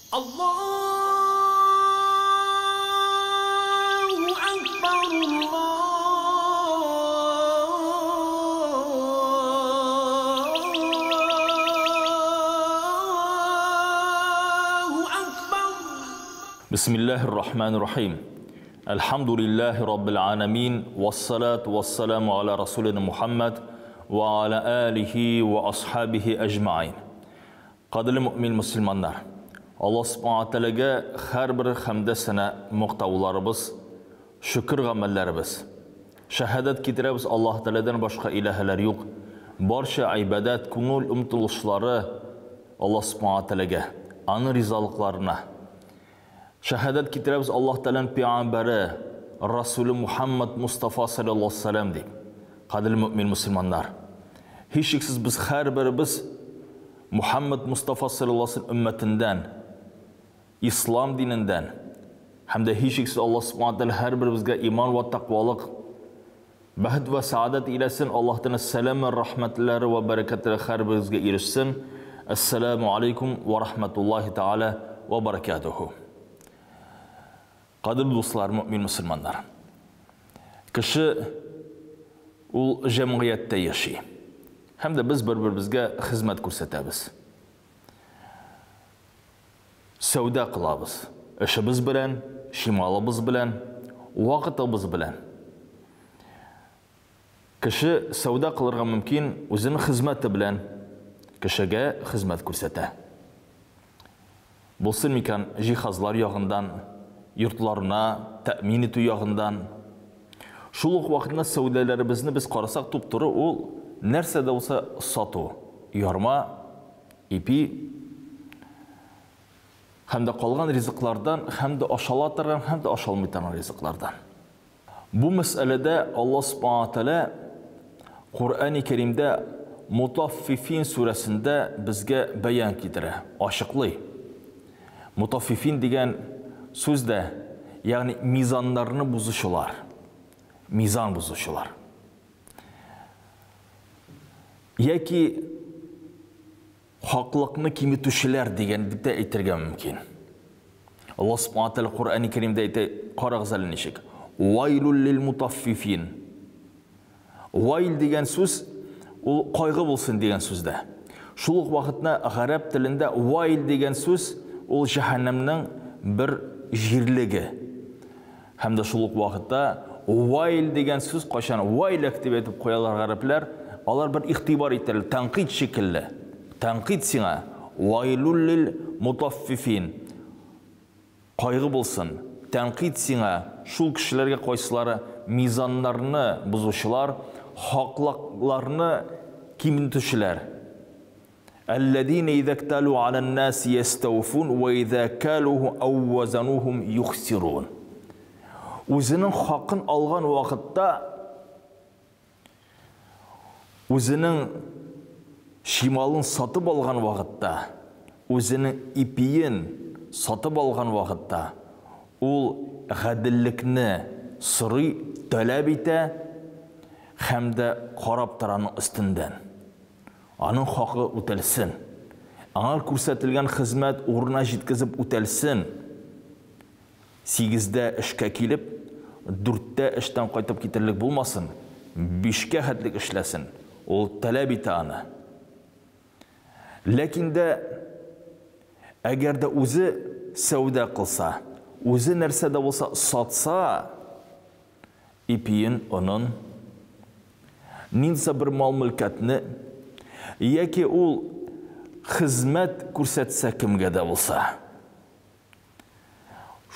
Allahu Akbar, Allahu Akbar. Bismillahir Rahmanir Rahim. Elhamdülillahi Rabbil alemin. Vessalatu vesselamu ala Rasulina Muhammad ve ala alihi ve ashabihi ecmain. Qadrli mümin musulmonlar, Alloh subhanahu taolaga har bir hamda sana maqtovlarimiz, shukr amallarimiz. Shahodat keltiramiz, Alloh taoladan boshqa ilahalar yo'q. Barcha ibodat, ko'ngil umtilishlari Alloh subhanahu taolaga, ani rizoliqlarina. Shahodat keltiramiz Alloh taolaning payg'ambari Rasuli Muhammad Mustafa sallallohu alayhi vasallam deb. Qadrli mümin musulmonlar, hech shaksiz biz har birimiz Muhammad Mustafa sallallohu alayhi vasallam ummatidan, islom dinidan hamda hech shaksiz Alloh subhanahu taolo har birimizga iymon va taqvolik, baxt va saodat ilasin. Allohdan salam va rahmatlari va barakatlari har birimizga erishsin. Assalomu alaykum va rahmatullohi taala va barakatuhu. Qadrli do'stlar, mo'min musulmonlar, kishi u jamiyatda yashaydi hamda biz bir-birimizga xizmat ko'rsatamiz. Savdo qilamiz. Ishimiz bilan, shimolimiz bilan, vaqtimiz bilan. Kishi savdo qilirga mumkin o'zining xizmati bilan kishiga xizmat ko'rsata. Bo'lsin mekan jihozlar yog'indan, yurtlarına ta'min etuv yog'indan. Shul vaqtda savdolarimizni biz qarasak to'p-to'g'ri u narsa da bo'lsa sotuv, yorma, ipi hamda qolgan rizqlardan, hamda oshala turgan, hamda osholmay turgan rizqlardan. Bu masalada Alloh subhanahu taolo Qur'oni Karimda Mutaffifin surasida bizga bayon keltiradi, oshiqli. Mutaffifin degan so'zda, ya'ni mizonlarni buzuvchilar, mizon buzuvchilar. Yoki haqliqni kemituvchilar degan deb aytirgan mumkin. Alloh subhanahu taolo Qur'oni Karimda aytadi, qarag'izal nishik. Vaylul lil mutaffifin. Vayl degan so'z u qayg'u bo'lsin degan so'zda. Shul vaqtda arab tilida vayl degan so'z u jahannamning bir jirligi. Hamda shul vaqtda vayl degan so'z qachon vaylak deb aytib qo'yalar arablar, ular bir ixtibor etadilar, tanqid shekilli. Tanqid senga vaylul lil mutaffifin. Qayg'u bo'lsin. Tanqid senga shul kishilarga qaysilari mizonlarni buzuvchilar, haqliqlarni kemituvchilar. Alladina idza iktalu alan nas yastawfun va idza kaluhu aw wazanuhum yukhsirun. O'zining haqqini olgan vaqtda o'zining shimolini sotib olgan vaqtda, o'zining ipiyin sotib olgan vaqtda u g'adillikni so'ray, talab eta hamda qarab turaning ustidan. Aning haqqi o'talsin. Anga ko'rsatilgan xizmat o'rnina yetkazib o'talsin. 8da ishga kelib, 4da ishdan qaytib ketarlik bo'lmasin. 5ga hadlik ishlasin. U talab etani. Lekinda agarda o'zi savdo qilsa, o'zi narsada bo'lsa sotsa, ipiyin onun ninsa bir mol mulkatni yoki u xizmat ko'rsatsa kimga da bo'lsa,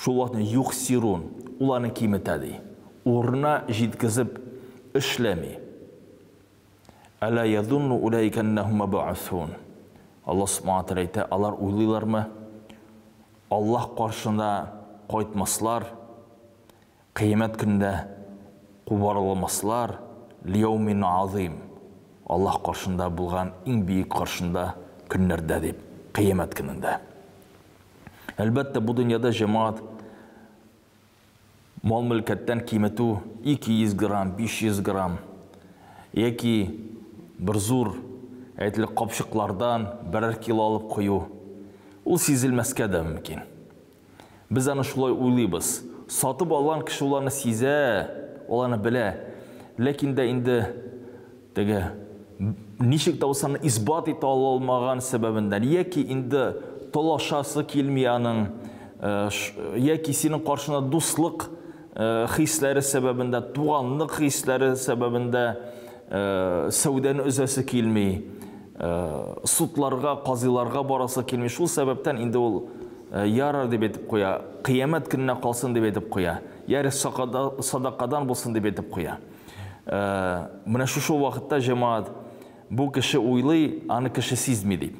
shu vaqtni yuqsirun, ularni kemitadi, o'rnina yetkazib ishlamay. Ala yazunnu ulayka annahum mab'usun. Alloh subhanahu taolo aytadi, ular o'ylaylarmi Alloh qarshısında qaytmaslar, qiyomat kunida quvarilmaslar, liyawmin azim. Alloh qarshısında bo'lgan eng buyuk qarshında kunlarda deb, qiyomat kunida. Albatta bu dunyoda jamoat mol mulkatdan kemituv 200 gram, 500 gram yoki bir zo'r aytili qopshiqlardan birar kilo olib qo'yuv. Ул сизелмәскә дә мөмкин. Без аны шулай уйлыйбыз. Сатып алган кеше ул аны сизә, ул аны белә. Ләкин дә инде теге ничек тә булса аны исбат итә алмаган сәбәбеннән яки инде талашасы килми аның, яки синең каршына дуслык хисләре сәбәбендә, туганлык хисләре сәбәбендә сәүдәне өзәсе килми, судларга, казыйларга барасы килми. Шул сәбәптән инде ул ярар дип әйтеп куя, кыямәт көненә калсын дип әйтеп куя, яри садакадан булсын дип әйтеп куя. Менә шушы вакытта җәмәгать бу кеше уйлый, аны кеше сизми дип.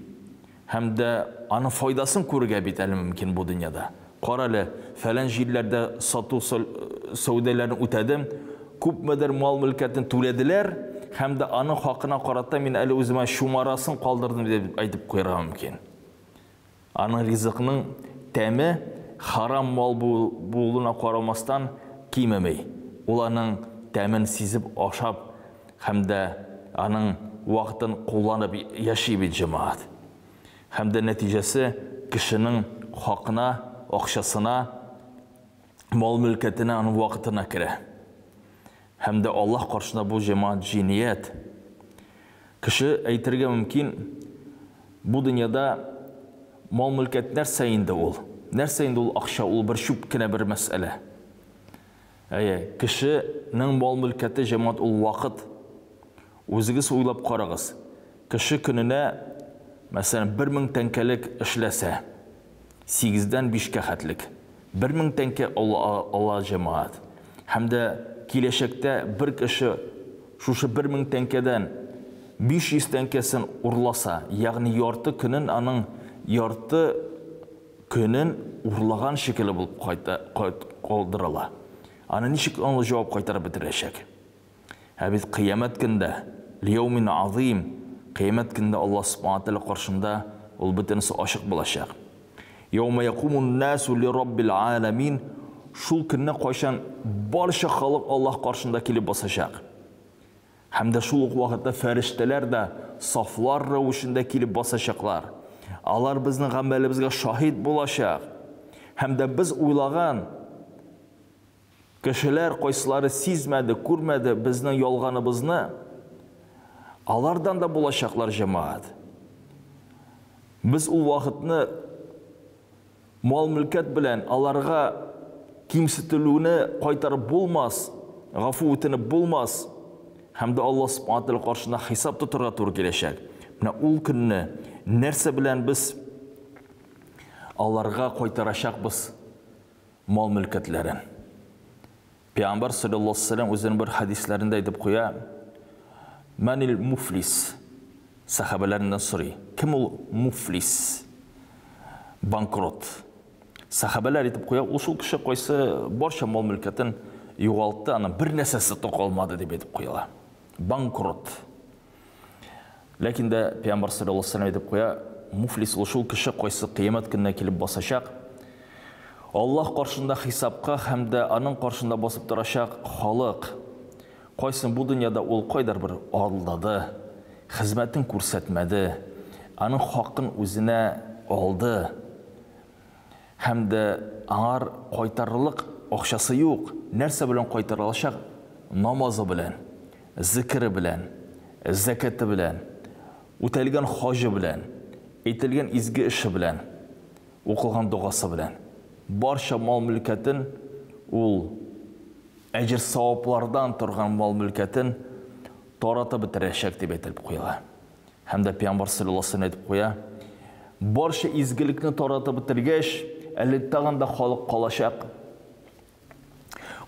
Һәм дә аның файдасын күрергә бит әле мөмкин бу дөньяда. Кара әле, фәлән җирләрдә сату сәүдәләрен үтәдем, күпмедер мал-мөлкәтен түләделәр, һәм дә аның хакына карата мин әле үземә чумарасын калдырдым дип әйтеп куярга мөмкин. Аның ризыкның тәме харам мал булуына карамастан кимеми. Ул аның тәмен сизеп ашап һәм дә аның вакытын кулланып яши бит җәмәгать. Һәм дә нәтиҗәсе кешенең хакына, акчасына, мал-мөлкәтенә, аның вакытына керә. Һәм дә Аллаһ каршында бу җәмәгать җиният. Кеше әйтергә мөмкин, бу дөньяда мал-мөлкәт нәрсә инде ул? Нәрсә инде ул акча? Ул бер чүп кенә бер мәсьәлә. Әйе, кешенең мал-мөлкәте җәмәгать ул вакыт. Үзегез уйлап карагыз. Кеше көненә, мәсәлән, 1000 тәңкәлек эшләсә, сигездән бишкә хәтлек. 1000 тәңкә ала, ала җәмәгать. Һәм дә киләчәктә бер кеше шушы 1000 тәңкәдән 500 тәңкәсен урласа, ягъни ярты көнен аның ярты көнен урлаган шикелле булып кайта, кайт, калдырыла. Аны ничек аңлы җавап кайтарып бетерәчәк? Ә бит кыямәт көндә, лияумин азыйм, кыямәт көндә Аллаһ Субхана Тәгалә каршында ул бөтенесе ачык булачак. Яума якумун насу ли раббил аламин, шул көнне кайчан барча халык Аллаһ каршында килеп басачак. Һәм дә шул ук вакытта фәрештәләр дә сафлар рәвешендә килеп басачаклар. Алар безнең гамәлебезгә шаһит булачак. Һәм дә без уйлаган Кешеләр кайсылары сизмәде, күрмәде безнең ялганыбызны, алардан да булачаклар җәмәгать. Без ул вакытны мал-мөлкәт белән аларга кимсетелүне кайтарып булмас, гафу үтенеп булмас һәм дә Аллаһ Субхана Тәгалә каршында хисап тотарга туры киләчәк. Менә ул көнне нәрсә белән без аларга кайтарачакбыз? Мал-мөлкәтләрен. Пәйгамбәр салләллаһу алейһи ва сәлләм үзенең бер хәдисләрендә әйтеп куя, Мәнил муфлис? Сәхабәләреннән сорый, кем ул муфлис? Банкрот. Сәхабәләр әйтеп куя, ул шул кеше, кайсы барча мал-мөлкәтен югалтты, аның бер нәрсәсе дә калмады дип әйтеп куялар. Банкрот. Ләкин дә Пәйгамбәр саллаллаһу алейһи ва сәлләм әйтеп куя, муфлис ул шул кеше, кайсы кыямәт көненә килеп басачак, Аллаһ каршында хисапка һәм дә аның каршында басып торачак халык, кайсын бу дөньяда ул кайдыр бер алдады, хезмәтен күрсәтмәде, аның хакын үзенә алды һәм дә аңар кайтарырлык акчасы юк, нәрсә белән кайтара алачак? Намазы белән. Зикере белән, зәкяте белән, үтәлгән хаҗы белән, әйтелгән изге эше белән, укылган догасы белән. Барча мал-мөлкәтен ул әҗер-саваплардан торган мал-мөлкәтен таратып бетерәчәк дип әйтелеп куела. Һәм дә Пәйгамбәр саллаллаһу алейһи ва сәлләм әйтеп куя, барча изгелекне таратып бетергәч, әле тагын да халык калачак.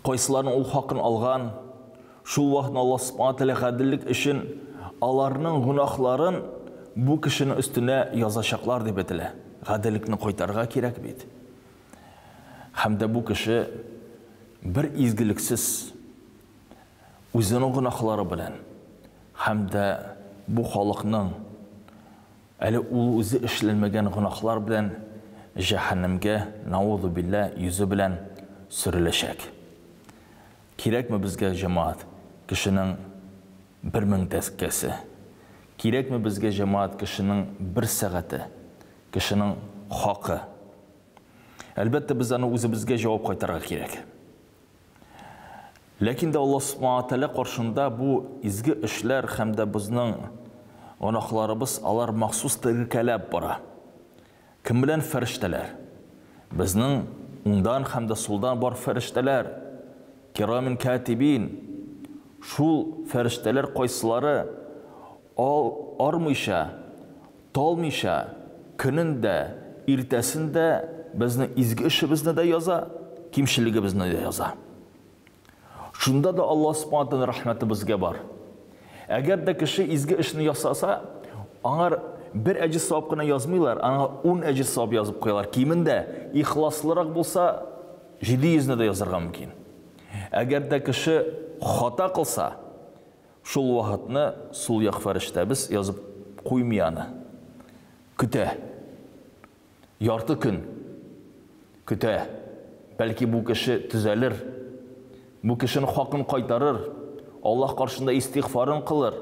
Кайсыларының ул хакын алган, шул вакытны Аллаһ Субхана Тәгалә гаделлек өчен аларның гөнаһларын бу кешенең өстенә язачаклар дип әйтелә. Гаделлекне кайтарырга кирәк бит. Һәм дә бу кеше бер изгелексез үзенең гөнаһлары белән һәм дә бу халыкның Әле ул үзе эшләнмәгән гөнаһлар белән җәһәннәмгә, наузу биллә, йөзе белән сөреләчәк. Кирәкме безгә, җәмәгать, кешенең 1000 тәзкәсе? Кирәкме безгә, җәмәгать, кешенең бер сәгате, кешенең хакы? Әлбәттә, без аны үзебезгә җавап кайтарырга кирәк. Ләкин дә Аллаһ Субхана Тәгалә каршында бу изге эшләр һәм дә безнең гөнаһларыбыз алар махсус теркәләп бара. Кем белән фәрештәләр? Безнең уңдан һәм дә сулдан бар фәрештәләр. Кирамин катибин. Шул фәрештәләр кайсылары ал армыйча, талмыйча, көнен дә, иртәсен дә безнең изге эшебезне дә яза, кимчелегебезне дә яза. Шунда да Аллаһ Субхану тәгалә рәхмәте безгә бар. Әгәр дә кеше изге эшне ясаса, аңар бер әҗер савап кына язмыйлар, аңа 10 әҗер савап язып куялар. Кимендә ихласлырак булса, 700-не дә язарга мөмкин. Әгәр дә кеше хата кылса, шул вакытны сул як фәрештәбез язып куймый аны. Көтә. Ярты көн көтә. Бәлки бу кеше төзәлер. Бу кешенең хакын кайтарыр. Аллаһ каршында истигъфарын кылыр.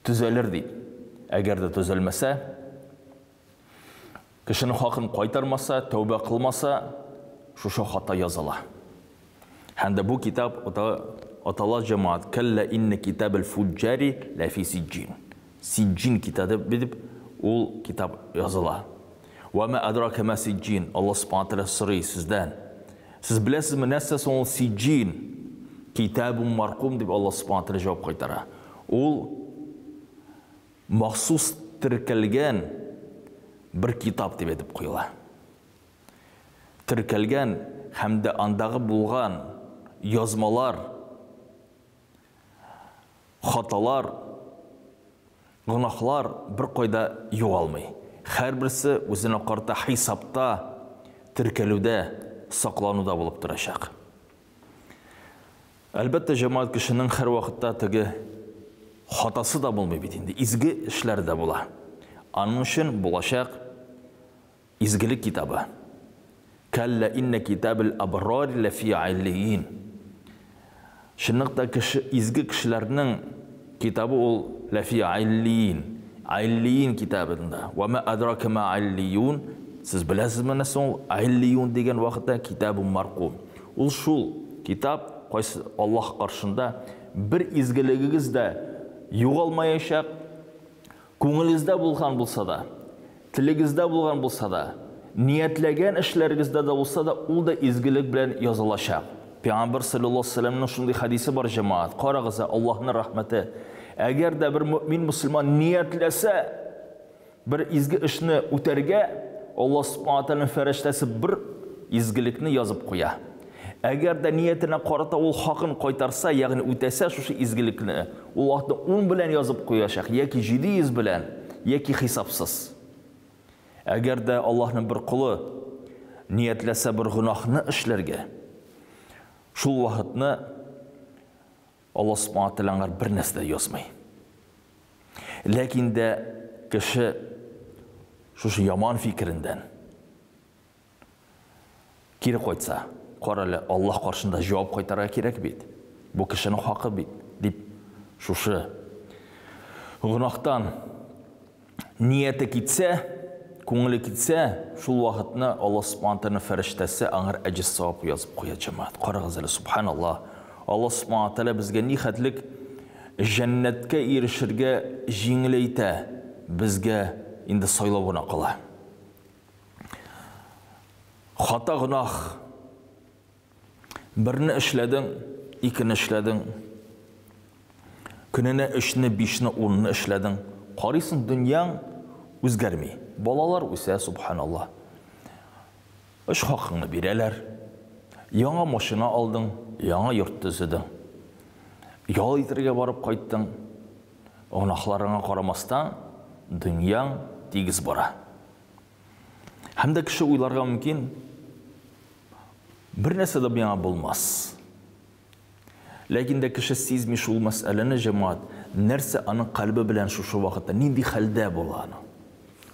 Төзәлер дип. Әгәр дә төзәлмәсә, кешенең хакын кайтармаса, тәүбә кылмаса, шушы хата языла. Һәм дә бу китап атала җәмәгать Кәллә инне китабел фуджари ләфи сиджин. Сиджин китабы дип ул китап языла. Ва ма адрака ма сиджин. Аллаһ субхана тәгалә сорый сездән. Сез беләсезме нәрсә соң ул сиджин? Китабун маркум дип Аллаһ субхана тәгалә җавап кайтара. Ул махсус теркәлгән бер китап дип әйтеп куела. Теркәлгән һәм дә андагы булган язмалар, хаталар, гөнаһлар бер кайда югалмый. Һәрберсе үзенә карата хисапта, теркәлүдә, саклануда булып торачак. Әлбәттә, җәмәгать кешенең һәрвакытта теге хатасы да булмый бит инде, изге эшләр дә була. Аның өчен булачак изгелек китабы. Кәллә иннә китабел абрар ләфи иллиин. Чынлыкта кеше изге кешеләрнең китабы ул ләфи иллиин. Иллиин китабында. Ва ма адрака ма иллиюн. Сез беләсезме нәрсә ул иллиюн дигән вакытта китабун маркум. Ул шул китап, кайсы Аллаһ каршында бер изгелегегез дә югалмаячак, күңелегездә булган булса да, телегездә булган булса да, ниятләгән эшләрегездә дә булса да, ул да изгелек белән язылачак. Пәйгамбер саллаллаһу алейһи вәсәлләмнең шундый хадисе бар, җәмәгать. Карагыз, Аллаһның рәхмәте. Әгәр дә бер мөмин мөселман ниятләсә, бер изге эшне үтәргә, Аллаһ субхана тәгаләнең фәрештәсе бер изгелекне язып куя. Әгәр дә ниятенә карата ул хакын кайтарса, ягъни үтәсә шушы изгелекне, ул вакытта 10 белән язып куячак, яки 700 белән, яки хисапсыз. Әгәр дә Аллаһның бер колы ниятләсә бер гөнаһны эшләргә, шул вакытны Аллаһ субхана тәгалә аңар бер нәрсә дә язмый. Ләкин дә кеше шушы яман фикерендән кире кайтса, кара әле, Аллаһ каршында җавап кайтарырга кирәк бит. Бу кешенең хакы бит, дип шушы гөнаһтан нияте китсә, күңеле китсә, шул вакытны Аллаһ субхана тәгаләнең фәрештәсе аңар әҗер савап язып куя, җәмәгать. Карагыз әле, субханаллаһ. Аллаһ субхана тәгалә безгә ни хәтлек җәннәткә ирешергә җиңеләйтә, безгә инде сайлау гына кала. Хата гөнаһ. Берне эшләдең, икене эшләдең. Көненә өчне, бишне, унны эшләдең. Карыйсың, дөньяң үзгәрми. Балалар үсә, субханаллаһ. Эш хакыңны бирәләр. Яңа машина алдың, яңа йорт төзедең. Ял итәргә барып кайттың. Гөнаһларыңа карамастан, дөньяң тигез бара. Һәм дә кеше уйларга мөмкин, бер нәрсә дә миңа булмас. Ләкин дә кеше сизми шул мәсьәләне, җәмәгать, нәрсә аның кальбе белән шушы вакытта, нинди хәлдә була аның.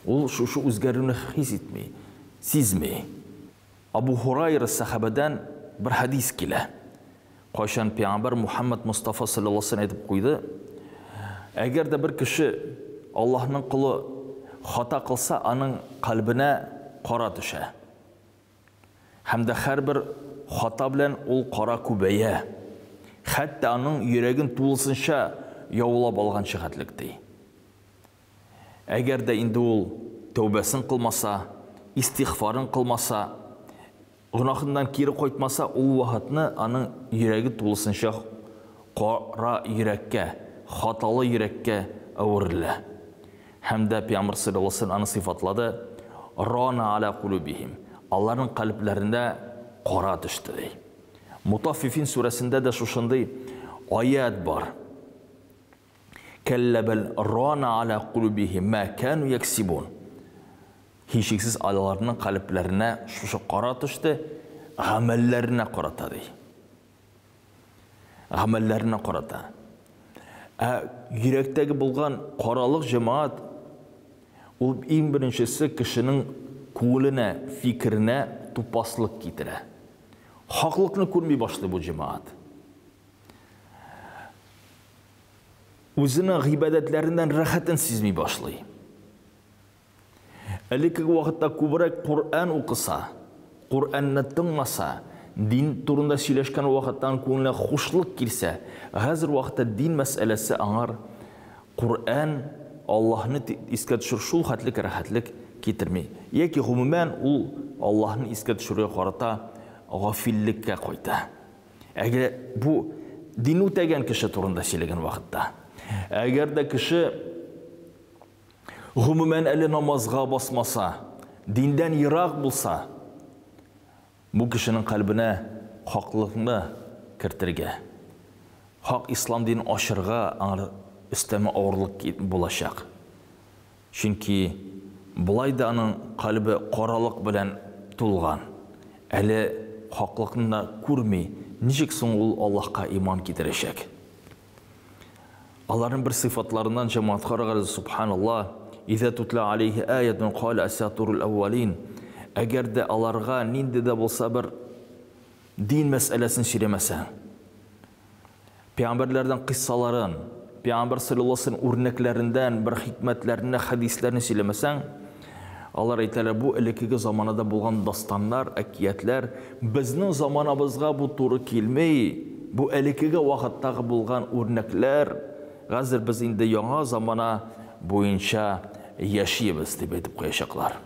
Ул шушы үзгәрүне хис итми, сизми. Абу Һурайра сәхабәдән бер хәдис килә. Кайчан пәйгамбәр Мухаммад Мустафа саллаллаһу алейһи әйтеп куйды, әгәр дә бер кеше Аллаһның колы хата кылса, аның кальбенә кара төшә. Һәм дә һәрбер хата белән ул кара күбәя. Хәтта аның йөрәген тулысынча яулап алганчы хәтлек ди. Әгәр дә инде ул тәүбәсен кылмаса, истигъфарын кылмаса, гөнаһыннан кире кайтмаса, ул вакытны аның йөрәге тулысынча кара йөрәккә, хаталы йөрәккә әверелә. Һәм дә Пәйгамбер саллаллаһу алейһи ва аны сыйфатлады, Рана аля кулубихим. Аларның кальбләрендә кара төште ди. Мутаффифин сүрәсендә дә шушындый аят бар. Кәллә бәл рана аля кулубихим ма кану яксибун. Һичшиксез аларның кальбләренә шушы кара төште, гамәлләренә карата ди. Гамәлләренә карата. Ә йөрәктәге булган каралык җәмәгать ул иң беренчесе кешенең күңеленә, фикеренә тупаслык китерә. Хаклыкны күрми башлый бу җәмәгать. Үзенең гыйбадәтләреннән рәхәтен сизми башлый. Элеккеге вакытта күбрәк Коръән укыса, Коръәнне тыңласа, дин турында сөйләшкән вакыттан күңеленә хушлык килсә, хәзер вакытта дин мәсьәләсе аңар Коръән, Аллаһны искә төшерү шул хәтлек рәхәтлек китерми. Яки гомумән ул Аллаһны искә төшерүгә карата гафиллеккә кайта. Әгәр бу дин үтәгән кеше турында сөйләгән вакытта, әгәр дә кеше гомумән әле намазга басмаса, диндән ерак булса, бу кешенең кальбенә хаклыкны кертергә, хак ислам динен ачырга аңар өстәмә авырлык булачак. Чөнки болай да аның кальбе каралык белән тулган. Әле хаклыкны да күрми, ничек соң ул Аллаһка иман китерәчәк? Аларның бер сыйфатларыннан җәмәгать карагыз, субханаллаһ, иза тутла алейхи аятун кала асатурул әүвалин. Әгәр дә аларга нинди дә булса бер дин мәсьәләсен сөйләмәсәң, пәйгамбәрләрдән кыйссаларын, пәйгамбәр саллаллаһу алейһи ва үрнәкләреннән бер хикмәтләрне, хәдисләрне сөйләмәсәң, алар әйтәләр, бу элеккеге заманада булган дастаннар, әкиятләр безнең заманабызга бу туры килми. Бу элеккеге вакыттагы булган үрнәкләр, хәзер без инде яңа замана буенча яшибез дип әйтеп куячаклар.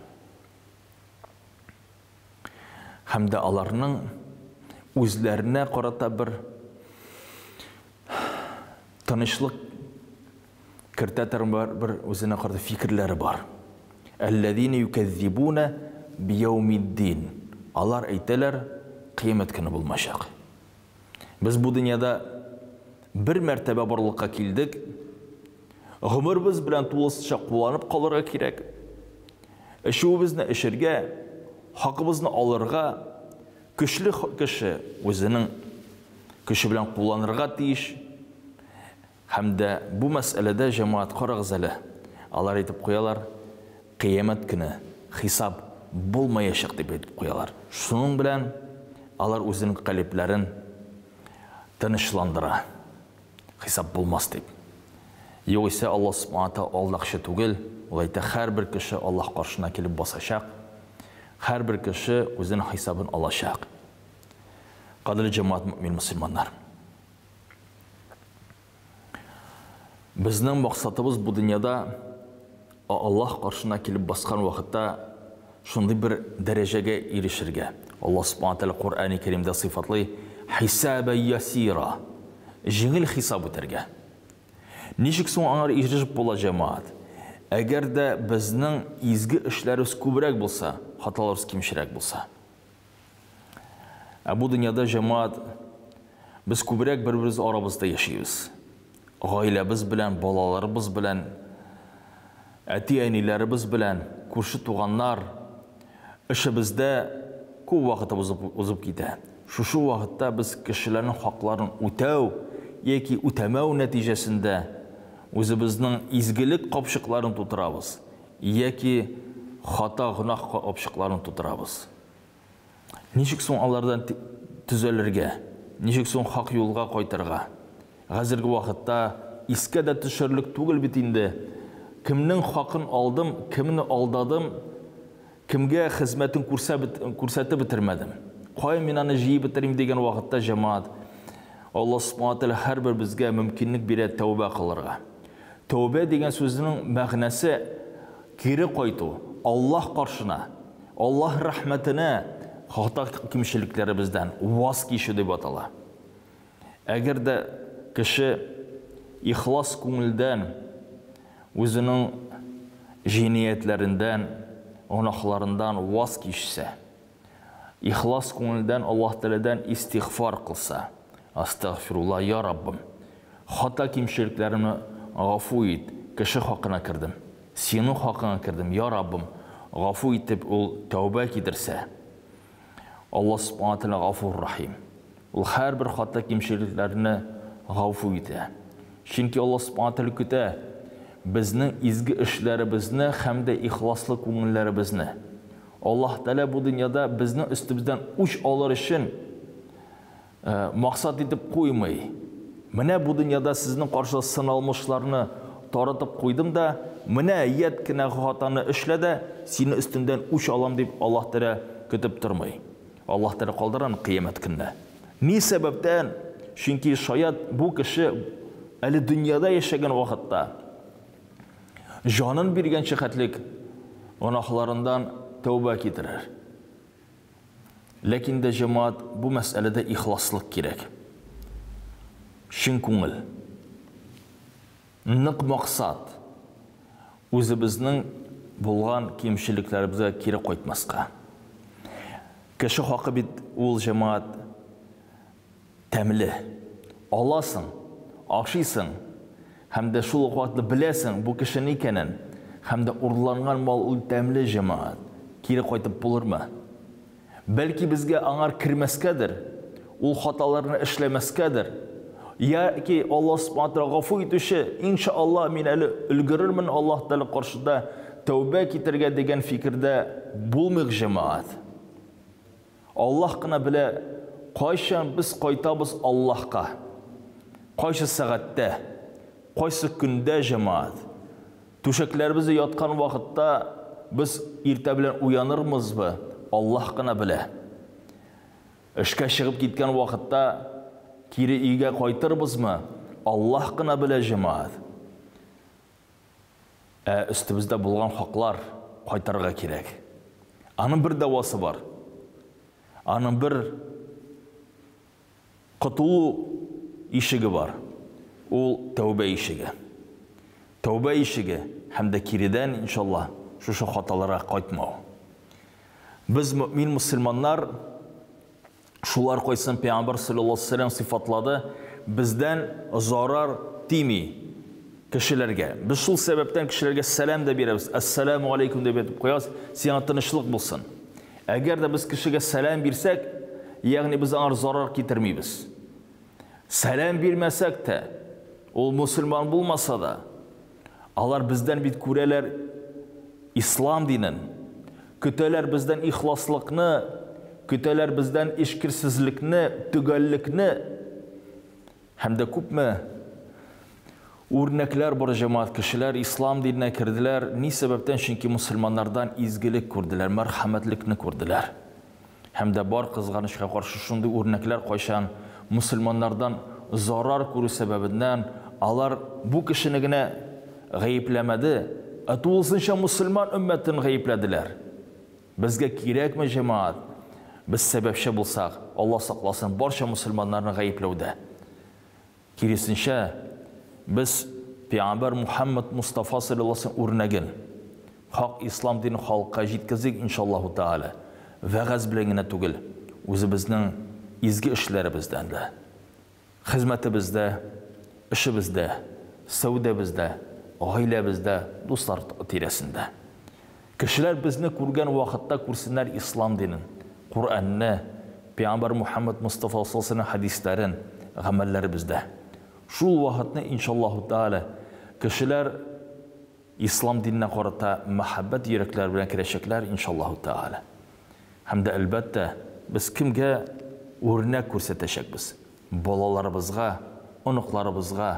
Һәм дә аларның үзләренә карата бер тынычлык кертә торган бер үзенә карата фикерләре бар. Әлләзина юкәззибуна бияумиддин. Алар әйтәләр, кыямәт көне булмачак. Без бу дөньяда бер мәртәбә барлыкка килдек. Гомербез белән тулысынча кулланып калырга кирәк. Эчүебезне эчергә, хакыбызны алырга, көчле кеше үзенең көче белән кулланырга тиеш. Һәм дә бу мәсьәләдә җәмәгать карагыз әле. Алар әйтеп куялар, кыямәт көне хисап булмаячак дип әйтеп куялар. Шуның белән алар үзенең калипләрен тынычландыра. Хисап булмас дип. Югыйсә Аллаһ субхана тааля алдакчы түгел, ул әйтә, һәрбер кеше Аллаһ каршына килеп басачак, һәрбер кеше үзенең хисабын алачак. Кадерле җәмәгать мөмин мөселманнар. Безнең максатыбыз бу дөньяда Аллаһ каршына килеп баскан вакытта шундый бер дәрәҗәгә ирешергә. Аллаһ субхана тааля Коръәни Кәримдә сыйфатлый хисабә ясира. Җиңел хисап үтәргә. Ничек соң аңар ирешеп була җәмәгать? Әгәр дә безнең изге эшләребез күбрәк булса, хаталарыбыз кимчерәк булса. Ә бу дөньяда җәмәгать без күбрәк бер-беребез арабызда яшибез. Гаиләбез белән, балаларыбыз белән, әти-әниләребез белән, күрше туганнар, эшебездә күп вакытыбыз узып китә. Шушы вакытта без кешеләрнең хакларын үтәү яки үтәмәү нәтиҗәсендә үзебезнең изгелек капчыкларын тутырабыз яки хата гөнаһ капчыкларын тутырабыз. Ничек соң алардан төзәлергә? Ничек соң хак юлга кайтырга? Хәзерге вакытта искә дә төшерлек түгел бит инде. Кемнең хакын алдым, кемне алдадым, кемгә хезмәтен күрсәтеп бетермәдем. Кая мин аны җыеп бетерим дигән вакытта, җәмәгать, Аллаһ Субхана Тәгалә һәрбер безгә мөмкинлек бирә тәүбә кылырга. Тәүбә дигән сүзнең мәгънәсе кире кайту, Аллаһ каршына, Аллаһ рәхмәтенә хата кимчелекләребездән ваз кичү дип атала. Әгәр дә кеше ихлас күңелдән үзенең җинаятьләрендән, гөнаһларындан ваз кичсә, ихлас күңелдән Аллаһ Тәгаләдән истигъфар кылса, Астагфирулла, я Раббым, хата кимчелекләремне гафу ит, кеше хакына кердем, синең хакыңа кердем, я Раббым, гафу итеп ул тәүбә китерсә, Аллаһ Субхана Тәгалә Гафур Рахим. Ул һәрбер хата кимчелекләрне гафу итә. Чөнки Аллаһ Субхана Тәгалә көтә безнең изге эшләребезне һәм дә ихласлы күңелләребезне. Аллаһ Тәгалә бу дөньяда безнең өстебездән үч алыр өчен максат итеп куймый. Менә бу дөньяда сезнең каршы сыналмышларны таратып куйдым да, менә ят кенә хатаны эшлә дә, сине өстеңдән үч алам дип Аллаһ Тәгалә көтеп тормый. Аллаһ Тәгалә калдыра аны кыямәт көненә. Ни сәбәптән? Чөнки шаят бу кеше әле дөньяда яшәгән вакытта җанын биргәнче хәтлек гөнаһларыннан тәүбә китерер. Ләкин дә, җәмәгать, бу мәсьәләдә ихласлык кирәк. Чын күңел. Нык максат. Үзебезнең булган кимчелекләребезгә кире кайтмаска. Кеше хакы бит ул, җәмәгать, тәмле. Аласың, ашыйсың һәм дә шул ук вакытта беләсең бу кешенең икәнен, һәм дә урланган мал ул тәмле, җәмәгать. Кире кайтып булырмы? Бәлки безгә аңар кермәскәдер, ул хаталарны эшләмәскәдер. Яки Аллаһ Субхана Тәгалә гафу итүче, иншалла мин әле өлгерермен Аллаһ Тәгалә каршында тәүбә китергә дигән фикердә булмыйк, җәмәгать. Аллаһ кына белә, кайчан без кайтабыз Аллаһка. Кайсы сәгатьтә, кайсы көндә, җәмәгать. Түшәкләребездә яткан вакытта без иртә белән уянырмызбы, Аллаһ кына белә. Эшкә чыгып киткән вакытта кире өйгә кайтырбызмы, Аллаһ кына белә, җәмәгать. Ә өстебездә булган хаклар кайтарырга кирәк. Аның бер дәвасы бар. Аның бер котылу ишеге бар. Ул тәүбә ишеге. Тәүбә ишеге һәм дә киредән, иншалла, шушы хаталарга кайтмау. Без мөмин мөселманнар Шулар кайсын Пәйгамбәр саллаллаһу алейһи вәсәлләм сыйфатлады, бездән зарар тими кешеләргә. Без шул сәбәптән кешеләргә сәлам дә бирәбез. Әссәламу алейкум дип әйтеп куябыз, сиңа тынычлык булсын. Әгәр дә без кешегә сәлам бирсәк, ягъни без аңар зарар китермибез. Сәлам бирмәсәк тә, ул мөселман булмаса да, алар бездән бит күрәләр ислам динен, көтәләр бездән ихласлыкны, көтәләр бездән эчкерсезлекне, төгәллекне. Һәм дә күпме үрнәкләр бар, җәмәгать, кешеләр ислам диненә керделәр. Ни сәбәптән? Чөнки мөселманнардан изгелек күрделәр, мәрхәмәтлекне күрделәр. Һәм дә бар, кызганычка каршы, шундый үрнәкләр, кайчан мөселманнардан зарар күрү сәбәбеннән алар бу кешене генә гаепләмәде, ә тулысынча мөселман өммәтен гаепләделәр. Безгә кирәкме, җәмәгать, без сәбәпче булсак, Алла сакласын, барча мөселманнарны гаепләүдә? Киресенчә, без Пәйгамбәр Мухәммәд Мостафа салләллаһу галәйһи ва сәлләм үрнәген, хак ислам динен халыкка җиткезик, иншаллаһу тәгалә. Вәгазь белән генә түгел, үзебезнең изге эшләребездән дә, хезмәтебездә, эшебездә, сәүдәбездә, гаиләбездә, дуслар тирәсендә. Кешеләр безне күргән вакытта күрсеннәр ислам динен, Коръәнне, Пәйгамбәр Мухәммәд Мостафа саллаллаһу галәйһи хәдисләрен гамәлләребездә. Шул вакытны, иншаллаһу тәгалә, кешеләр ислам диненә карата мәхәббәт йөрәкләре белән керәчәкләр, иншаллаһу тәгалә. Һәм дә, әлбәттә, без кемгә үрнәк күрсәтәчәкбез? Балаларыбызга, оныкларыбызга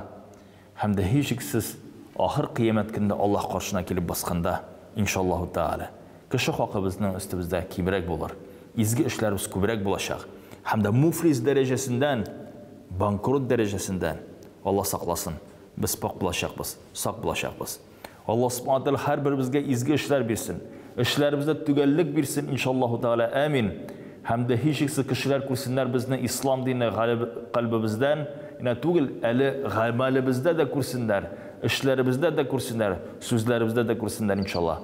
һәм дә һичшиксез Ахыр кыямәт көнендә Аллаһ каршына килеп басканда, иншаллаһу тәгалә, кеше хакы безнең өстебездә кимрәк булыр, изге эшләребез күбрәк булачак һәм дә муфлис дәрәҗәсендән, банкрот дәрәҗәсендән, Аллаһ сакласын, без пакь булачакбыз, сак булачакбыз. Аллаһ Субхана Тәгалә һәрберебезгә изге эшләр бирсен. Эшләребездә төгәллек бирсен, иншаллаһу тәгалә, амин. Һәм дә һичшиксез кешеләр күрсеннәр безне ислам дине кальбебездән генә түгел, әле гамәлебездә дә күрсеннәр, эшләребездә дә күрсеннәр, сүзләребездә дә күрсеннәр, иншаллаһ.